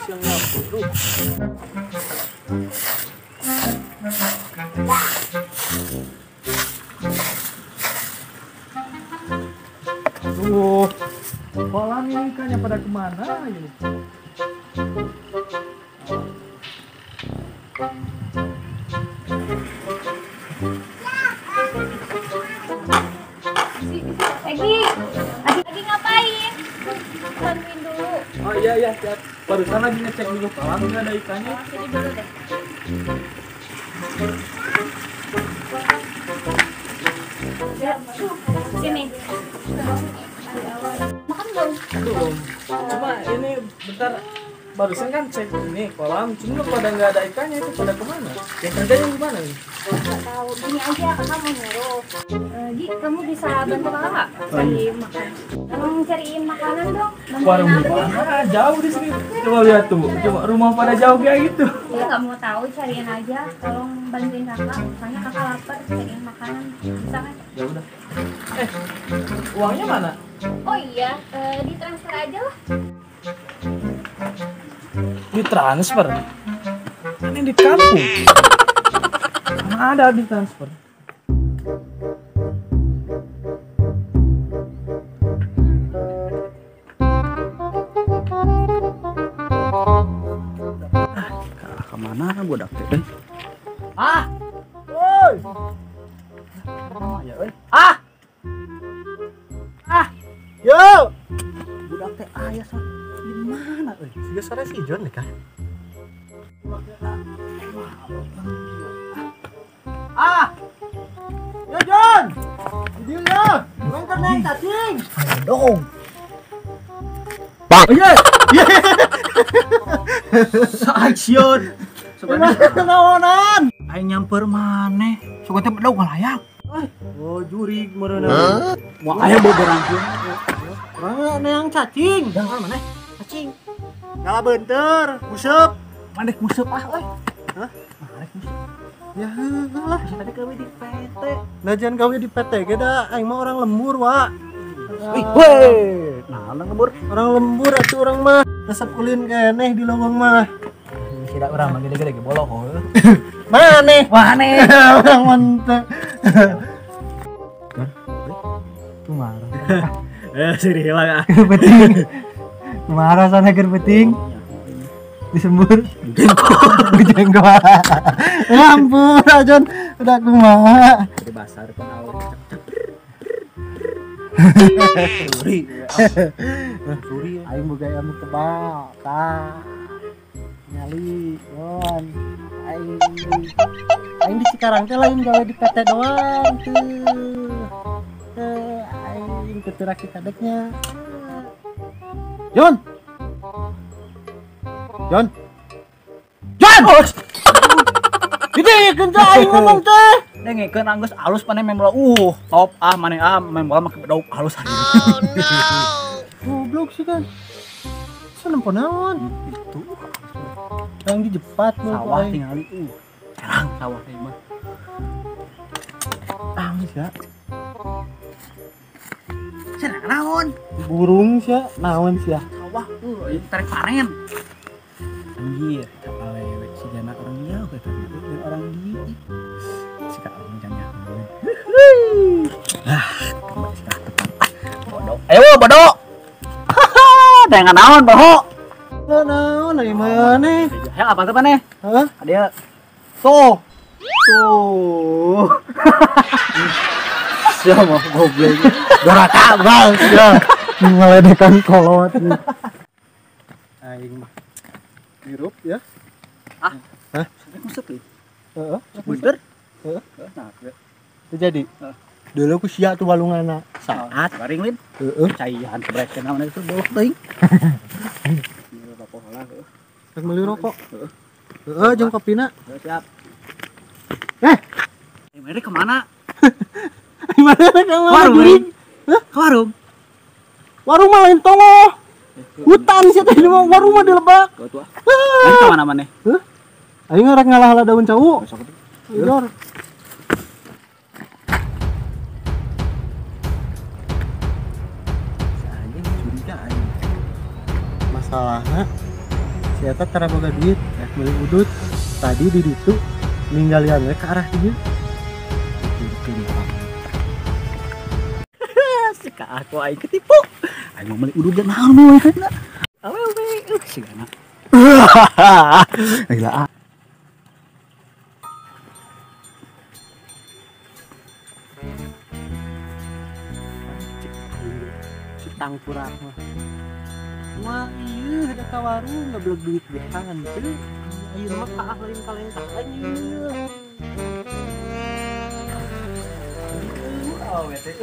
siang nyapu. Duh. Duh, kolam ini ikannya pada kemana ini? Egi, lagi ngapain? Bantuin dulu. Oh iya iya, siap. Barusan lagi ngecek dulu kolam nggak ada ikannya. Oh, sini dulu deh. Ya, sini. Makan belum? Belum. Cuma ini bentar, barusan kan cek ini kolam, cuma pada nggak ada ikannya, itu pada kemana? Yang kerjanya gimana nih? Nggak tahu. Gini aja, kakak mau nyuruh. Gi, kamu bisa bantu kakak nggak? Cari makan. Tolong cariin makanan dong. Warung mana? Jauh di sini. Coba lihat tuh, coba rumah pada jauh kayak gitu. Ya nggak mau tahu, cariin aja. Tolong bantuin kakak. Soalnya kakak lapar, cariin makanan. Bisa kan? Ya udah. Uangnya mana? Oh iya, ditransfer aja lah. Ditransfer? Ini di kampung. Mana ada ditransfer? Ah, kemana budak teh? Ah, woi, ya, ah, ah, yo, budak teh ayah sa, di mana? Siga sore si John nih kah? Ah, yo John, dia yo, main karena cacing. Dong. Bang. Iya. Saksiun. Sebenarnya naonan. Aing nyamper maneh. Sok teh bedog ngalayak. Oh, jurig meureunna. Moal aya boborang kieu. Urang neang cacing. Jangan maneh. Cacing. Ngala beunteur, museup. Maneh museup ah euy. Hah? Maneh museup. Ya heuh lah. Bisa tadi gawe di PT. Nah, jangan gawe di PT ge da aing mah orang lembur, Wak. Wih, weh. Nah, orang lembur. Orang lembur atuh urang mah. Resep ulin keneh di leuweung mah. Tidak urang mah gede-gede ge boloh heuh. Maneh. Maneh. Urang mah teu. Kumaha. Siri hilang ah. Penting. Kumaha rasana keur penting? Disembur. Jengkol. Ya ampun, John. Udah kumaha. Di basar pan awal. Suri. Suri. Aing boga anu tebal. Tah. Nyali, John. Aing aing di Cikarang teh lain gawe di PT doang tuh. Aing keterak kadeknya. John. John. John. Oh. Didengekeun teh aing ngomong teh. Dengekeun anggeus alus maneh main bola. Top ah maneh ah main bola make bedog halus aja. Oh no. Goblok sih kan. Sanempo naon? Itu. Yang di Jepat sawah tingali terang sawah teh mah. Ah, sia. Cenah naon? Burung sia, naon sia? Sawah tarik panen. Anjir, awewe si jana orang jauh eta orang di. Sika orang jana. Ah, kembali sika tepat. Bodoh. Ayo bodoh. Haha, dengan naon boho? Naon dari mana? Ya apa tuh maneh? Hah? Ada tuh. Tuh. Sia mah goblok. Doraka bang sia. Ngeledekan kolot. Aing mah hirup ya. Ah. Hah? Musuk nih. Heeh. Bener? Heeh. Nah, itu jadi. Dulu aku sia tuh walungana. Saat baring lin. Heeh. Caihan sebrekeun naon itu bolok teuing. Rokok heula heuh. Rek meuli rokok. Heeh. Heeh, jeung kopina. Siap. Eh. Ini kemana? Mana ke warung? Hah? Ke warung. Warung mah lain tongoh. Hutan sih teh warung mah di lebak. Tuh. Aing ka mana maneh? Hah? Aing rek ngalah-ngalah daun cau. Ayo. Masalahnya Si eta tara boga duit, rek meuli udut. Tadi di ditu ninggalian we ka arah dieu. Si ka aku aing ketipu. Aing mau meuli udut dan naon we kana. Awewe sigana. Gila. Si tangkurak mah. Wah, iya ada ka warung ngeblok duit behan teu. Ieu mah kaah lain kaleng-kaleng ieu. Awewe teh.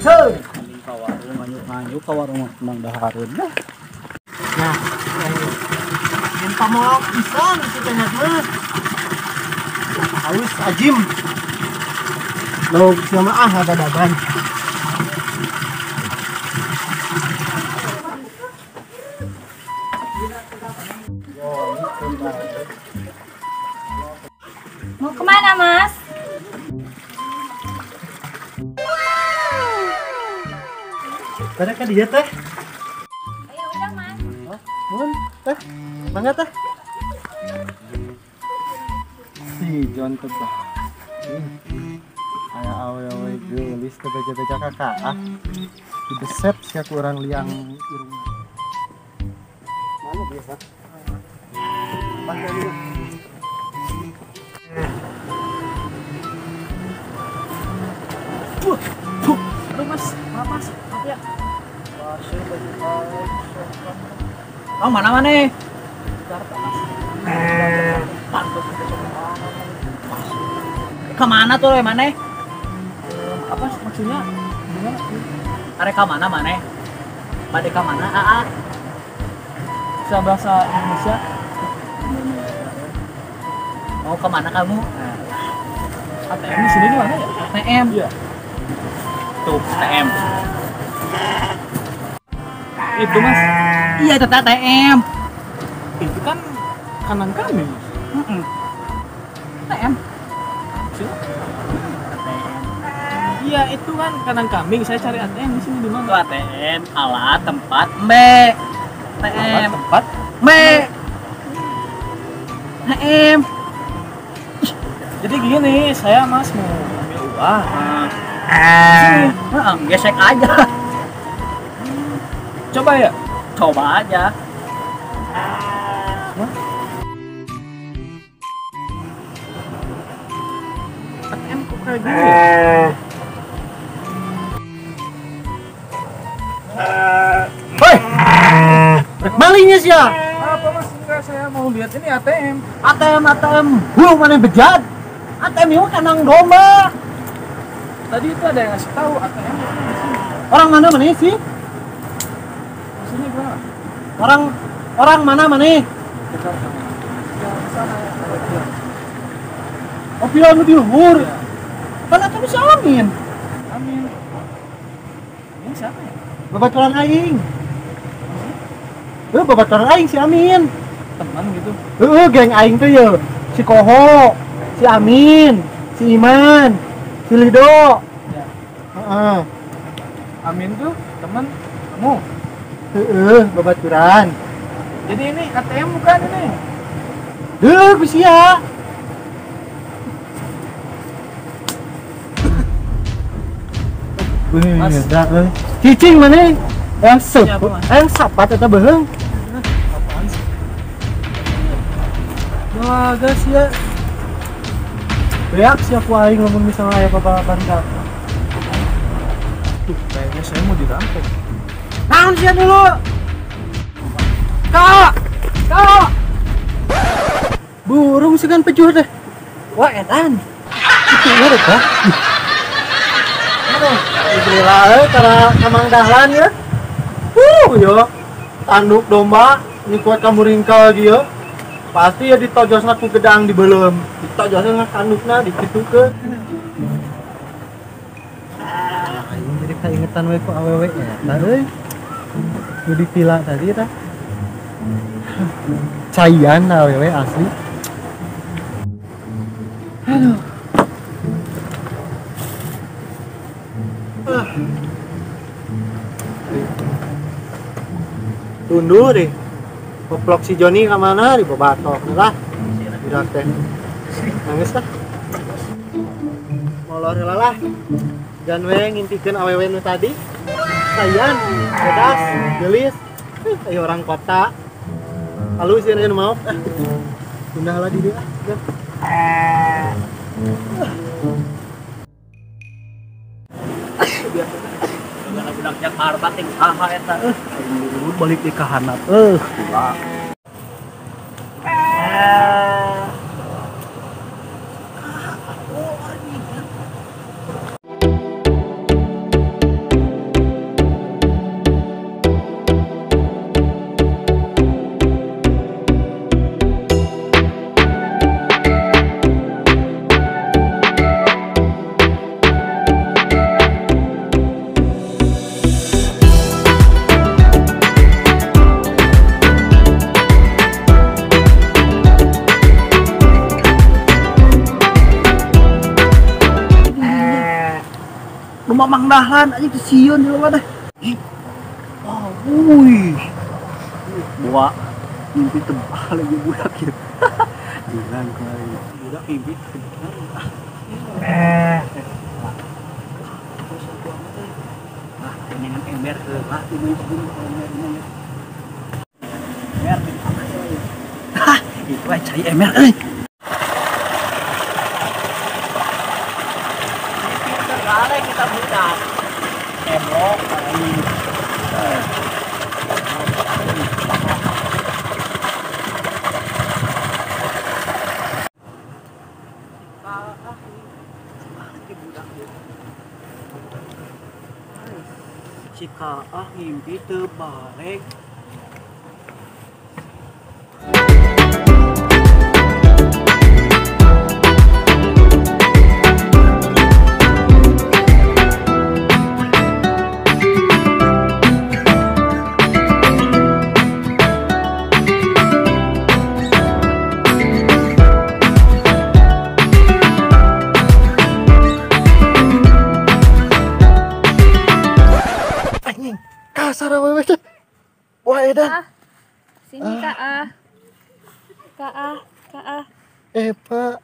Ceung. Mending ka warung nganyuk-nganyuk ka warung mah menang dahareun lah. Nah, minta mau pisan si kenyat mah. Halus ajim. Lo sama ah ada dagan. Mau kemana, Mas? Pada kan dia teh. Ya udah, Mas. Oh, mun teh. Mangga teh. Si John tebak. Aya awewe geulis teh beja-beja kakak ah. Dibeset sia ku urang liang irung. Mana biasa? Mangga ieu. Aduh Mas, maaf Mas, maaf ya. Oh, mana mana? Jakarta Mas. Kemana tuh mana? Apa maksudnya? Gimana? Arek ka mana mana? Bade ka mana? Aa. Bisa bahasa Indonesia? Mau kemana kamu? ATM di sini di mana ya? ATM. Iya. Tuh, ATM. Itu Mas. Iya, itu ATM. Itu kan kanan kami. Heeh. ATM. Sini. ATM. Iya, itu kan kanan kambing. Saya cari ATM di sini di mana? Itu ATM, alat tempat embe. ATM. Alat tempat embe. ATM. Jadi gini, saya Mas mau ambil uang. Sini. Gesek aja. Coba ya? Coba aja. Hah? ATM kok kayak gini ya? Hoi! Malingnya sih ya? Apa Mas? Enggak, saya mau lihat ini ATM. ATM, ATM. Huh, mana bejat? ATM itu kandang domba. Tadi itu ada yang ngasih tahu ATM itu di sini. Orang mana mana sih? Maksudnya gimana? Orang mana mana? Jakarta. Sana ya. Oh, pilihan di luhur. Ya. Kan ATM si Amin. Amin. Amin siapa ya? Babaturan aing. Babaturan aing si Amin. Teman gitu. Geng aing tuh ya. Si Koho, si Amin, si Iman, si Lido. Ya. Heeh. Amin tuh teman kamu. Heeh, babaturan. Jadi ini ATM bukan ini? Duh, bisa. Mas. Cicing mana? Yang sep, yang sapat atau beheng? Apaan sih? Wah, guys ya. Beak sih aku aing ngomong misalnya ayah papa bangga. Tuh, kayaknya saya mau dirampok. Naon sih dulu? Kak! Kak! Burung sih kan pejuh deh. Wah, edan. Itu ya, Kak. Alhamdulillah, karena Kamang Dahlan ya. Yo, tanduk domba nyikuat kamu ringkal gitu. Pasti ya ditojosna ku gedang di belum. Ditojosna tandukna dikitukeun. Aing jadi kaingetan we ku awewe eta euy. Nu dipila tadi tah. Caian awewe asli. Aduh. Tunduh deh. Goblok si Joni ka mana di bobatok lah. Budak teh. Nangis lah. Molor heula lah. Gan we ngintikeun awewe nu tadi. Sayan, pedas, geulis. Ayo orang kota. Halus sieun aya nu maok. Pindah lah di dia. Biasana budak Jakarta ting saha eta balik di kahanap. Gila. Rumah Mang Dahlan aja kesieun di luar deh. Oh, wih. Buah mimpi tebal lagi budak ya. Jiran kali. Budak mimpi tebal. Ah, dengan ember heula ini ember ini. Ember di mana? Hah, itu aja cai ember euy. Kita budak emok si kaah ngimpi teu balik. Kasar awewe teh. Wah edan. Sini Kak Ah. Kak Ah, Kak Ah. Pak.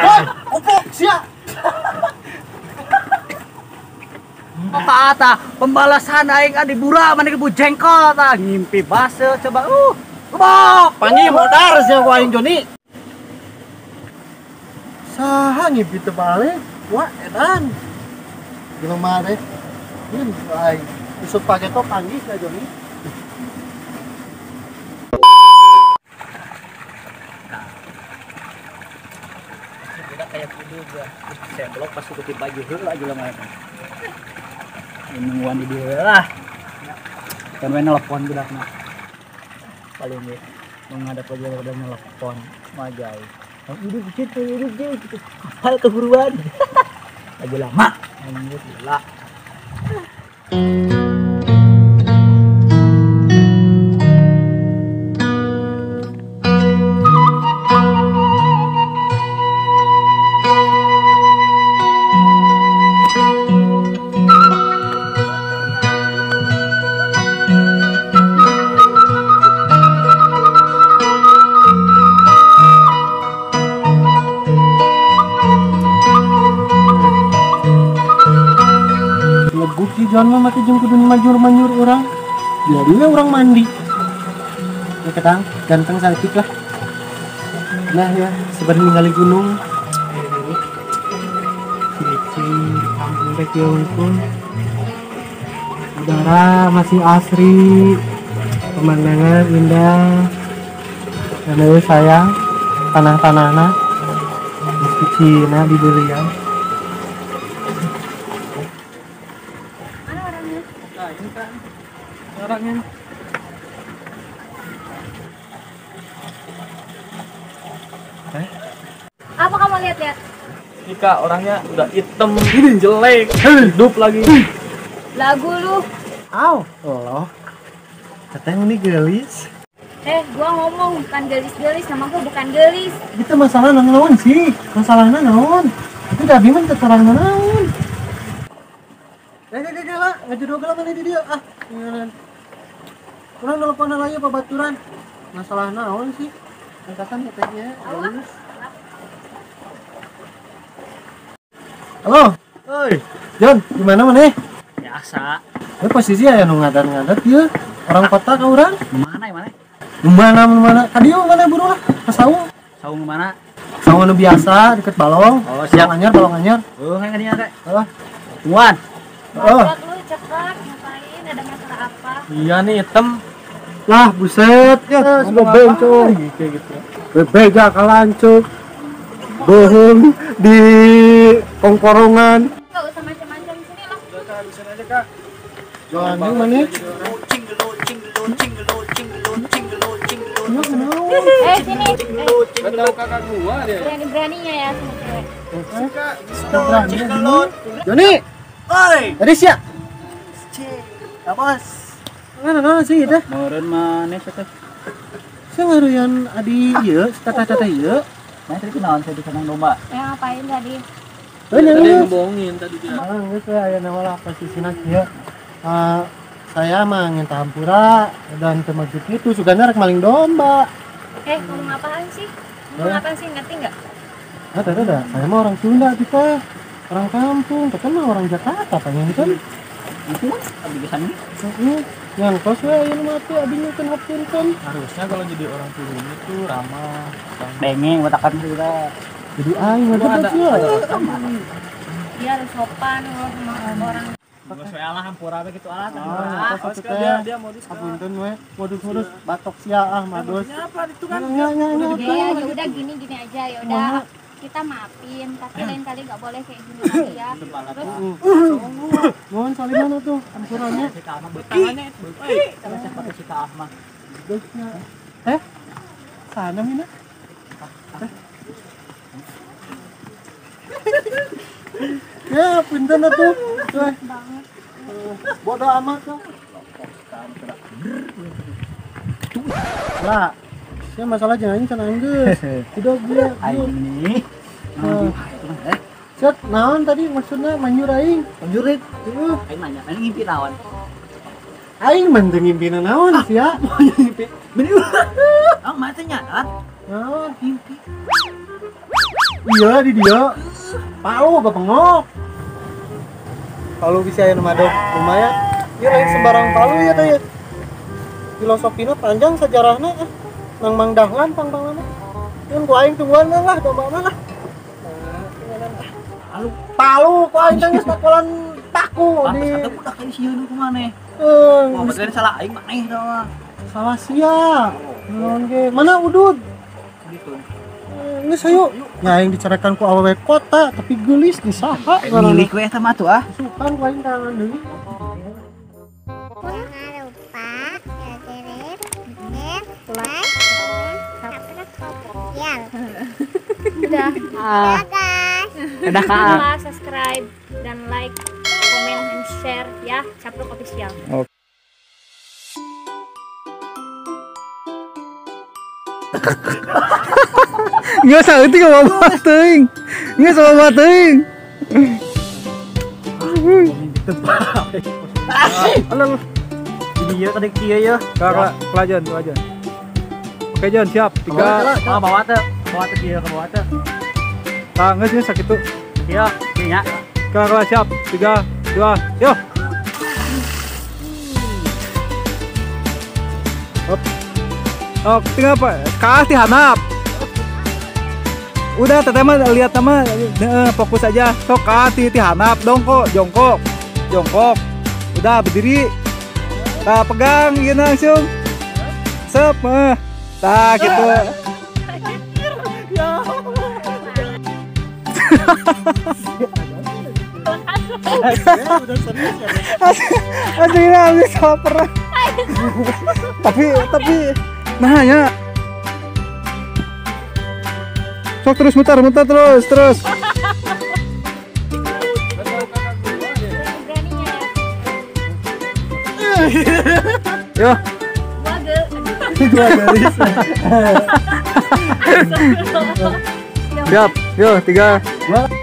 Hoi, opok sia. Apa tah pembalasan aing adi bura maneh bu jengkol tah ngimpi base coba Gebok. Panggih modar sia ku aing Joni. Saha ngimpi teu balik? Wah edan. Jelema teh. Ini aing isuk pageto panggih ka Joni. Budak kayak kudu gua. Semblok pas tutup baju heula jelema eta. Nungguan di dieu lah. Kan we nelpon budakna. Paling ge menghadap aja udah nelpon majai. Hidup gitu, hidup gitu. Kapal keburuan. Lagi lama, anjir gila. Bukti John mah mati jeung kudu manjur-manjur urang. Jadi we urang mandi. Ya ketang, ganteng saeutik lah. Nah ya, sebenarnya ningali gunung. Ciri kampung teh kieu pun. Udara masih asri, pemandangan indah. Dan euy sayang tanah-tanahna meski Cina dibelian. Orangnya. Apa kamu lihat-lihat? Ika orangnya udah hitam, jelek, hidup lagi. Lagu lu. Aw, loh. Katanya ini gelis. Gua ngomong bukan gelis-gelis, nama gua bukan gelis. Itu masalah naon sih? Masalahnya naon? Itu dah biman keterangan naon? Ngajodoh lah mana di dia ah. Kurang telepon lagi babaturan. Masalah naon sih? Angkatan katanya. Halo. Oi, John, gimana mana? Biasa. Ya posisi aya nu ngadat-ngadat ieu. Orang kota ka urang? Mana ya mana? Mana mana? Kadieu mana buru lah? Ka saung. Saung mana? Saung nu biasa deket balong. Oh, siap. Balong anyar, balong anyar. Oh, kayak kadieu teh. Halo. Tuan. Oh. Lu cekak ngapain? Ada masalah apa? Iya nih hitam. Lah, buset. Ya, sudah bencong kayak gitu. Bebeja kalancuk. Bohong di kongkorongan. Enggak usah macam-macam sini lah. Udah Kak, habisin aja Kak. Jangan mana? Sini. Gak tahu kakak gua dia. Berani-beraninya ya sama cewek. Kak, Joni. Oi. Tadi sia. Ya bos. Mana sih itu? Meureun maneh teh. Saya ngaruyan adi ieu, tata-tata ieu. Nah, tadi kunaon saya di kandang domba? Ya ngapain tadi? Tadi ngebohongin tadi dia. Ah, geus we aya nama lah posisina kieu. Saya mah nginta hampura dan teu maksud kitu sugana rek maling domba. Ngomong apaan sih? Ngomong apaan sih? Ngerti enggak? Ah, tadi dah. Saya mah orang Sunda kita. Orang kampung, tapi mah orang Jakarta pengen kan. Itu abdi geus ini. Heeh. Yang kos we ayeuna mah tuh abdi nyukeun hapunten. Harusnya kalau jadi orang pribumi tuh ramah. Dengeng botakan kita. Jadi aing mah ada. Dia harus sopan kalau sama orang. Geus we alah hampura we kitu alah. Dia dia modus. Hapunten we, modus-modus batok sia ah modus. Apa itu kan? Ya udah gini-gini aja ya udah. Kita maafin, tapi lain kali nggak boleh kayak gini lagi ya. Terus mohon salimana tuh ampurannya. Tangannya itu. Sama siapa tuh si Kak Ahmad? Sana Mina. Ya, punten atuh. Banget. Bodoh amat lah. Lah, saya masalah jangan can anggeus. Udah gue. Aing ini. Set, naon tadi maksudnya manjur aing? Manjur aing. Heeh. Aing nanya, aing ngimpi naon? Aing mah teu ngimpi naon sia. Ngimpi. Bener. Ah, mah teh nyadar. Naon? Ngimpi. Iya di dia. Palu bepengok. Palu bisa aya nu madog lumayan. Ieu lain sembarang palu ya teh. Filosofina panjang sejarahna ah. Nang Mang Dahlan pang-pangna. Yun ku aing tungguan lah domba lah. Palu. Palu ku aing teh geus makolan paku di. Pantes atuh budak tadi sieun ku maneh. Wah, betul salah aing maneh tah mah. Salah sia. Naon ge? Mana udud? Gitu. Geus hayu. Nya aing dicarekan ku awewe kota tapi geulis di saha ngaranna. Milik we eta mah tuh ah. Sukan ku aing tangan deui. Jangan lupa subscribe, share, like, comment, subscribe. Udah. Dadah guys. Dadah Kak. Jangan lupa subscribe dan like, comment, dan share ya Capruk Official. Oke. Nggak saeutik apa teuing. Nggak sama teuing. Alah. Jadi ya tadi kieu ya. Kak, Jon, Jon. Oke Jon, siap. 3. Ah, bawa teh. Bawa teh kieu ke bawah teh. Tah, geus geus sakitu. Kieu, kieu nya. Kak, siap. 3, 2, yo. Hop. Oh, tinggal apa? Kak ti hanap. Udah, teteh mah lihat sama fokus aja. Sok kak ti hanap dong kok, jongkok. Jongkok. Udah berdiri. Tah pegang ieu langsung. Sep, tah gitu. Ya. Udah serius ya. Aslinya habis lapar. Tapi nah ya. Sok terus muter terus. Yo. Dua garis. Siap. Yo, 3, 2.